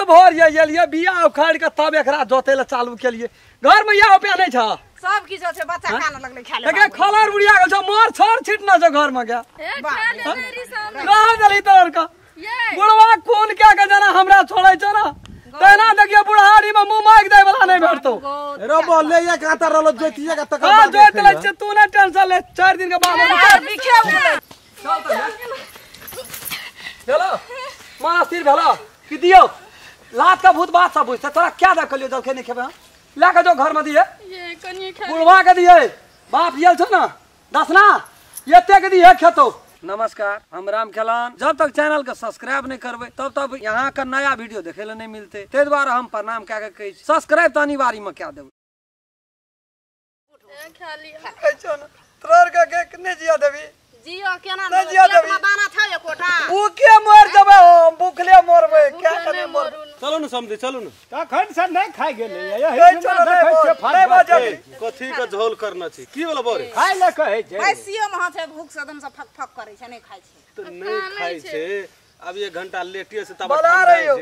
भोर ये एलियै बिया उखाड़ के तब एकरा जोते ले चालू केलिए। घर में या रुपया नहीं छ, सब किछ छै, बच्चा खाना लगले खाय ले। देखे खलर बुढ़िया गेल छ, मोर छर छिटना छ घर में गया। ए खा ले रे सामने रह देली तोर का बुढ़वा कोन क्या के जना हमरा छोड़ै छ ना, तेना देखिए बुढ़ारी में मुंह माइक दे वाला नहीं भेटतो। रो बोले ये काता रहलो जोतिए का तकर हां जोत ले छ, तू ना टेंशन ले, 4 दिन के बाद बिखे उठले। चल त चलो मन स्थिर भेलो कि दियो लात का भूत बात सब बुझते। तोरा क्या दे कहलियो जलखे नहीं खेबे, ला के जो घर में दिए ये कनी खा बुढ़वा के दिए, बाप दियल छ ना दसना एते के दिए खेतो। नमस्कार, हम राम खेलान। जब तक चैनल के सब्सक्राइब नहीं करबे तब तक यहाँ का नया वीडियो देखे ले नहीं मिलते, ते द्वारा हम प्रणाम क्या के कहै छी, सब्सक्राइब तो अनिवार्य में क्या देब। तोर के के नहीं जिया देबी, जियो केना नहीं जिया देबी, दाना छ एकोटा भूखे मर जबे हम, भूखले मरबे क्या करे मर। चलो न समझे, चलो न तखन से नहीं खाइ गेलै यही चलो नहीं बाजबी। कथी के झोल करना छी की वाला बोरे खाइ ले कहै छै, पैसियो में छै भूख से एकदम से फक फक करै छै, नहीं खाइ छै त नहीं खाइ छै। अब एक घंटा लेटिए से तब बना रहियो,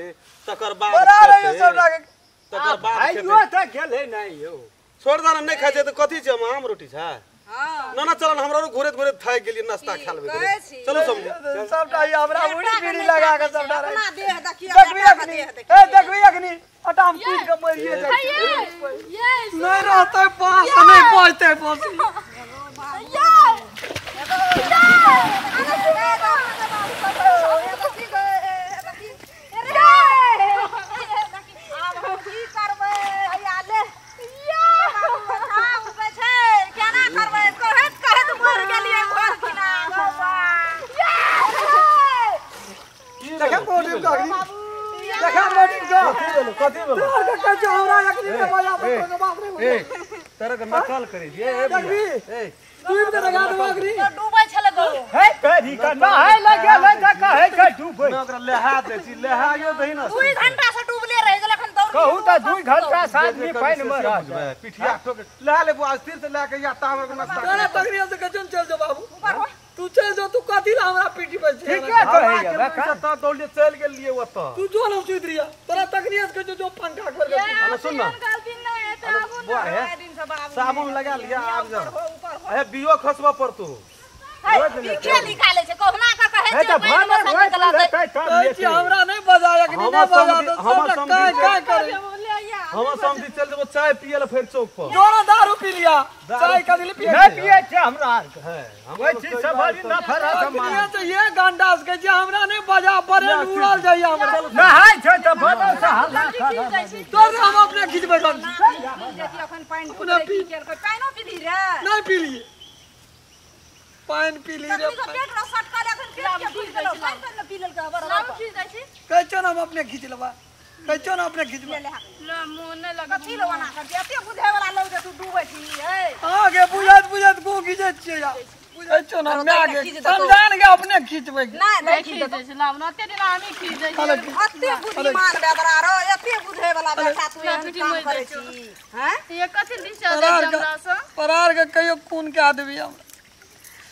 तकर बाद बना रहियो सब लागे, तकर बाद खाइयो त गेलै नहीं यो छोड़ दाना नहीं खाइ छै त कथी छै, आम रोटी छै। हां ना ना चल, हमरा घुरैत घुरैत थाकि गेलियै, नाश्ता खा लेबै। चलो समझे सबटा हमरा उड़ी बीड़ी लगा के सबटा अपना देह देखियो, देखबी अखनी, ए देखबी अखनी अटाम पीट के मरिए जाइ ये नहीं रहतै पास, नहीं पहुंचतै पास। ये आब हम की करबै हैया ले केना करबै, कहैत कहैत मर गेलियै घर किना। देखा मोटिव का, देखा मोटिव का कथी बोलो तोर के कहै छौ हमरा अखनी के मजा तोर के बाप रे। ए तोरा के नकल करै छी, ए देखबी ए डूब के लगा देबो अखनी, डूबै छलै गो हे करी का ना है लगे ले त कहै छै डूबै ना, ओकरा लेहा दै छी, लेहायो दही ना। 2 घंटा से डूबले रहि गेल अखन दौड़ कहू त 2 घंटा से आदमी पानि में रह बुझबै, पिठिया ठोक लहा ले बुआ स्थिर से लए के या ताम के नाश्ता तोरा तकरी से कजन चल जो बाबू, तू चल जो, तू कथी ला हमरा पीठी पर छी ठीके कहै का त दौड़ चल गेलियै ओत, तू जो ना सुति रिया तोरा तकरी से जो जो पंखा कर के। अरे सुन ना गलती नहीं है त आबू बुआ है साबुन लगा लिया आब जा, अरे बियो खसबा पर तू बिखे निकाले छै कहुना का कहै छै छै कहै छी हमरा नहीं बजा अखनी, नहीं बजा त सबटा काय काय करे। हम समझी चल जबो चाय पिए ले फेर चौक पर, जोरा दारू पी लिया, चाय कदी ले पिए नहीं पिए छै हमरा आर के है, ओइ चीज सब भरी न फरा समान तो ये गंडास के जे हमरा नहीं बजा बरे उड़ल जाइए हमरा नहाय छै त बदल से हल्ला तोर हम अपने खिचबै गन अखन पानि पी के पानिओ पीली रे नहीं पीली, पानि पीली रे, पेट र सटका अखन पेट के फूल गेलो, पानि न पी लेल के हबर खींच जाइ छी कहै छौ ना हम अपने खींच लेबा, कहै छौ ना अपने खींचबा। ल मोन नै लगे कथी लो बना कर एते बुझै वाला लोग जे तू डूबै छी ए हां गे बुझैत बुझैत गो खींचै छियै या बुझै छौ ना माय के समझान के अपने खींचबै नै नै खींच जाइ छै लाब न एते दिन हमी खींच जाइ छी, एते बुद्धिमान बेदरा रो, एते बुझै वाला बेटा तू एहन काम करै छी हैं ये कथी दिस जाइ हमरा से परार के कहियो कोन के आदमी हमरा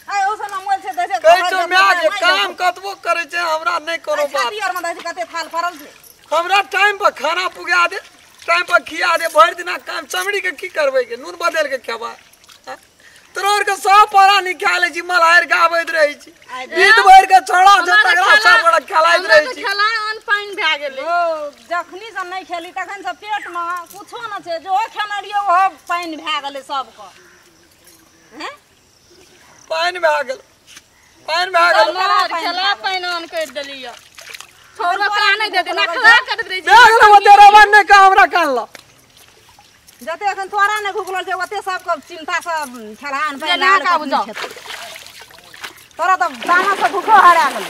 है ओ सन मोल छै दै छै कहै छौ माय के काम कतबो करै छै हमरा नै कोनो बात, छाती आर में दै छै कते थाल फरल छै, हमरा टाइम पर खाना पुगा दे, टाइम पर खिया दे, भरि दिना काम चमड़ी के की करबै के नून बदल के खेबा, तोर के सब परा निकालै छी, मलहार के आबैत रहै छी, बीत भरि के छौड़ा छै तकरा सब बड़ा खेलाइत रहै छी, खेला अन पानि भए गेलै ओ जखनी से नहीं खेली तखन से पेट में कुछो न छै, जो खेने रहियो ओहो पानि भए गेलै सबके, हैं पानि भए गेल, पानि भए गेल, खेला पानि अन करि देलियै छोरो का नहीं देते ना खड़ा कर दे देख ले ओते रवन ने का हमरा कानला जते अखन तोरा ने घुकलल छै ओते सबके चिंता से खेलान पानि ना का बुझाओ तोरा त दाना से भूखो हरा गेल,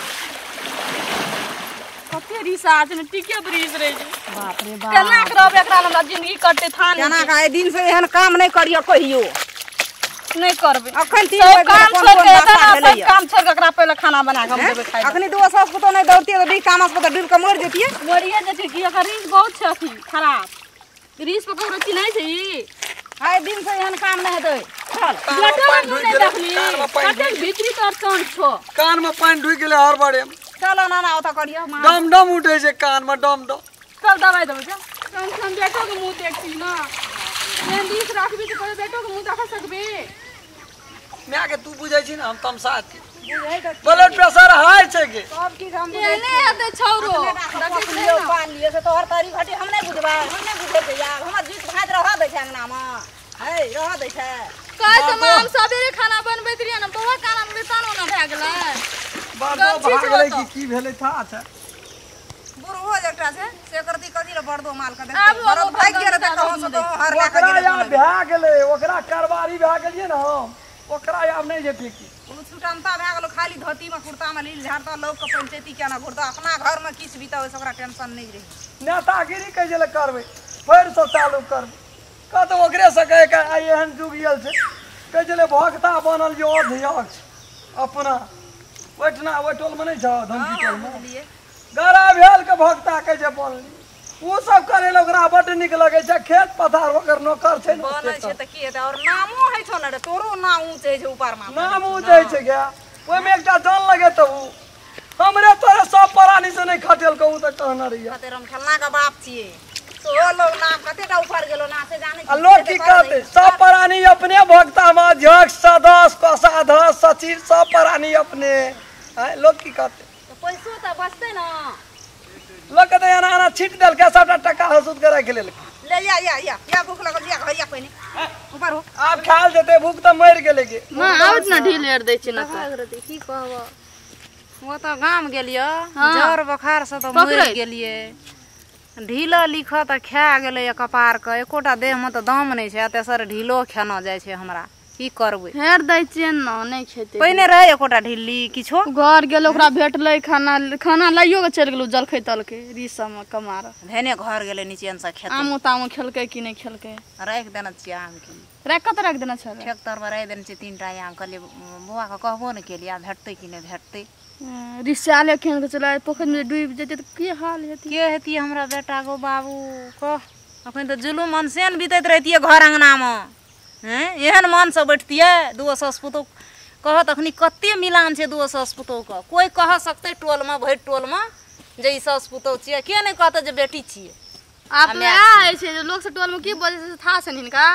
कते रिसा छै ने टिके ब्रिज रहे छै, बाप रे बाप केना के रहबे एकरा हमरा जिंदगी कटते थान केना का ए दिन से एहन काम नहीं करियो कहियो नहीं करबे, अखन 3 सब बजे काम कोन छोड़ कोन के नाश्ता सब भेलैया काम छोड़ के एकरा पहिले खाना बना के हम देबै खाइ अखनी दो सास पुतोह नहीं दौड़तियै त बीस तामस पर डूब के मर जतियै, मरिए जेतै कि एकर रीस बहुत छै अथी खराब, रीस पर ककरो चिन्है छै ई आइ दिन से एहन काम नहीं हेतै चल ब्लड नहीं देखली कते भीतरी तर चंट छो, कान में पानि ढुकि गेलै हर बारे चलो नाना ओतऽ करियो डम डम उठै छै कान में डम डम। कब दवाई देबै चल कम से कम बेटो के मुंह देखती ना एहन दिस राखबी तऽ कहियो बेटो के मुंह देख सकबी। माय के तू बुझै छी ना हम तमसा छी ब्लड प्रेशर हाई छै के सब चीज हम बुझै एहने हेतै छौरो देखै लियो पान लियो से तोहर तारी घटी हम नहि बुझबै हम नहि बुझै छै यार हमर जीत भात रह दै छै अंगना मे है रह दै छै। कहै तऽ माँ हम सबेरे खाना बनबैत रहियै ने बौआ खाना बनबै तहन ओना भए गेलै बड़दो भाग गेलै कि की भेलै था अच्छा बुढ़बो एकटा छै से करती कथी ले बड़दो माल के देखते बड़द भागि गेल रहतै कहाँ से कहाँ हर लए के ओकरा यार भए गेलै ओकरा कारबारी भए गेलियै ने हम ओकरा आब नहि जे फेकी ओ छुटंता भए गेलो खाली धोती में कुर्ता में लील झाड़ता लोग के पंचायती केना घुरता अपना घर में किछ बीता ओइ से ओकरा टेंशन नहीं रही। नेतागिरी कहै छलै करबै फेर से चालू करबै कहत ओकरे से कहे के आइ एहन जुग आयल छै कहै छलै भक्ता बनल जे अध्यक्ष अपना ओहिठिना ओहि टोलमे नहि छौ धमकी टोलमे गरा भेल के भक्ता कहै छै बनली ओ सब करै लए ओकरा बड्ड नीक लगै छै खेत पथार ओकर नौकर छै ने बनै छै तऽ की हेतै और नामो होइ छौ ने रे तोरो नाम ऊँच होइ छै ऊपर मे नाम ऊँच होइ छै गे ओहिमे एकटा जन लगेतौ हमरे तोरे सब प्राणी से नहि खटेलकौ ओ तऽ कहने रहियै कते हम खेलना के बाप छियै सेहो लोग नाम कतेटा ऊपर गेलो ना से जानै आ लोग की कहतै सब प्राणी अपने भक्ता मे अध्यक्ष सदस्य कोषाध्यक्ष सचिव सब प्राणी अपने लोग की कहतै पैसो तऽ बचतै ना लोग कहतै एना एना छीट देलकै सबटा टका हसूद के राखि लेलकै। ले या या या या भूख लगल या घर या पहिने ऊपर हो आब खायल जेतै भूख तऽ मरि गेलै गे। माँ आउत ना ढील एर दै छी ना तऽ की कहबो ओ तऽ गाम गेलियो जर बोखार से तऽ मरि गेलियै ढीला लिख तऽ खा गेलै कपार के एकोटा देह में तऽ दम नहि छै तेसर ढीलो खेना जाइ छै हमरा की करबै हेर दै छियै न नहि खेतै पहिने रहै एकोटा ढिल्ली किछो घर गेल ओकरा भेटलै खाना खाना लाइयो के चलि गेलौ जलखै तलकै रीस सबमे कमार धेने घर गेलै नीचेन से खेतै आमो तामो खेलकै कि नहि खेलकै राखि देने छियै आम की राखि कतऽ राखि देने छलै ठेक तरमे राखि देने छियै 3टा आम कहलियै बौआ के कहबो नहि केलियै आब भेटतै कि नहि भेटतै। रिसाले खेल के चला पोखरि में डूबि जेतै तऽ की हाल हेतै के हेतियै हमरा बेटा गो बाबू कह अखन तऽ जुलुम मनसेन बीतैत रहितियै घर अङ्गनामे हैं एहन मनसँ बैठतियै दूगो सास पुतोह कहत अखनी कते मिलान छै दूगो सास पुतोहके कोइ कह सकतै टोलमे भरि टोलमे जे ई सास पुतोह छियै के नहि कहतै जे बेटी छियै। आब तऽ वएह होइ छै जे लोक सब टोलमे की बजै छै था छनि हिनका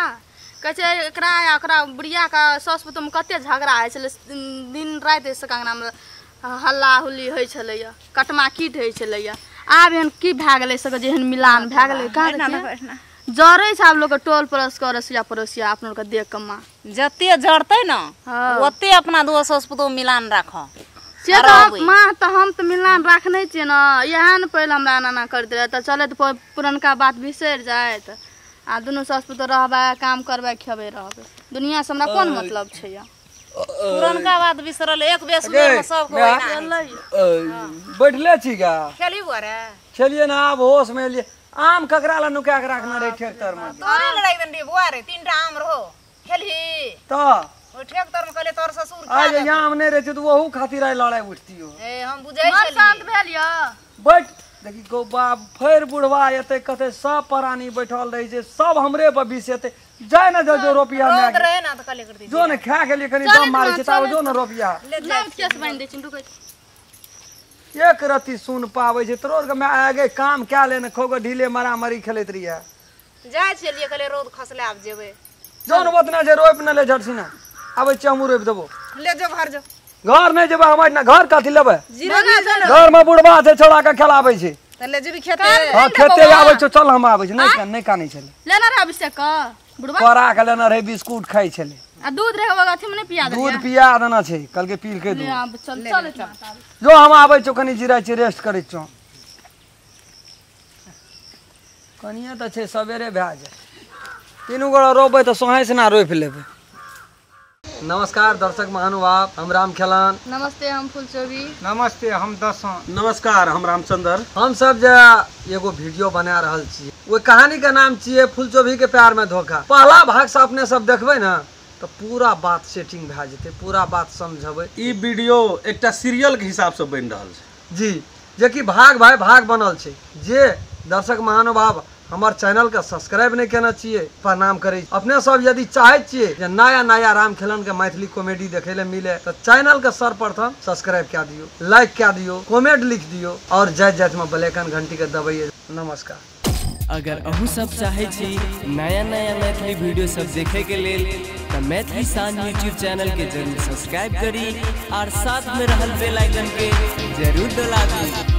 कहै छै एकरा ओकरा बुढ़ियाके सास पुतोहमे कते झगड़ा होइ छलै दिन राति एहि अङ्गनामे हल्ला हुल्ली होइ छलैया कटमा कीट होइ छलैया आब एहन की भए गेलै सबके जे एहन मिलान भए गेलै कहाँ जरै छै आब लोकके टोल पड़ोस के अड़ोसिया पड़ोसिया अपना के देख के माँ जते जरतै ने ओते अपना दूगो सास पुतोह मिलान राख से तऽ माँ तऽ हम तऽ मिलान राखने छियै ने इएह ने पहिले हमरा एना एना करैत रहै तऽ चलैत पुरनका बात बिसरि जाइत आ दुनू सास पुतोह रहबै काम करबै खेबै रहबै दुनिया से हमरा कोन मतलब छै या पुरनका बात बिसरल एक बेस में सब कोई बैठले छी गा खेली रे खेलिए ना आब होश में एलिए आम ककरा ला नुका के राखना रहे ट्रैक्टर में तोरे लड़ाई दन रे बुआ रे 3टा आम रहो खेलही त ओ ट्रैक्टर में कहले तोर ससुर आ जे आम नहीं रहे त ओहू खातिर आई लड़ाई उठती हो ए हम बुझै मन छलियै शांत भेल य बैठ देखी गो बाप फेर बुढ़वा एते कते सब प्राणी बैठल रहे छै सब हमरे पर विष एते जाय ना जो जो रोपिया में रोद रहे ना त कहले कर दी जो ने खा के लिए कनी दम मारै छै तब जो ने रोपिया नाम केस बान्हि दै छी रुकै एक रत्ती सुन पाबै छै तोर के my आगे काम कए ले ने खोग ढीले मारामारी खेलैत रहिए जाय छलियै कहले रोद खसले आब जेबै जौन ओतना जे रोपि न ले झटसिना आबै छी हमहूँ रोपि देबो ले जो घर जो घर नहि जेबै हम एहिठिना घर कथी लेबै जीरो घर में बुढ़बा छै छोड़ा के खेलाबै छै त ले जेबी खेते हां खेते आबै छौ चल हम आबै छी नहि नहि कानै छलै लेना रहे अभिषेक के बुढ़बा करा के लेना रहे बिस्कुट खाइ छलै आ दूध रहे ओकरा अथी में नहीं पिया दूध पिया देना छै कहलकै पी के दूध आब चल चल जो हम आबै छौ कनी जिराइ छी रेस्ट करै छौ कनिए तऽ छै सवेरे भए जाय तीनू गोरा रोपबै तऽ सोहाइ से ना रोपि लेबै। नमस्कार दर्शक महानुभाव, हम राम खेलान। नमस्ते, हम फुलचोबी। नमस्ते, हम दसों। नमस्कार, हम रामचंद्र। हम सब जे एगो वीडियो बना रहल छी ओहि कहानी के नाम छियै फुलचोबी के प्यार में धोखा। पहला भाग से अपने सब देखबै ने तो पूरा बात सेटिंग भए जेतै, पूरा बात समझबै। ई वीडियो एकटा सीरियल के हिसाब से बनि रहल छै जी, जेकि भाग भाई भाग बनल छै। जे दर्शक महानुभाव हमर चैनल के सब्सक्राइब नहीं केने छियै, प्रणाम करै। अपने सब यदि चाहै छियै जे नया नया राम खेलन के मैथिली कॉमेडी देखे ले मिले तो चैनल के सर्वप्रथम सब्सक्राइब कए दियौ, लाइक कए दियौ, कमेंट लिख दियौ और जाइत जाइत में बेल आइकन घंटी के दबैयै। नमस्कार। अगर अहू सब चाहे छी नया नया मैथिली वीडियो सब देखे के लेल तो मैथिली शान यूट्यूब चैनल के जरूर सब्सक्राइब करी और साथ में रहल बेल आइकन के जरूर दबा दी।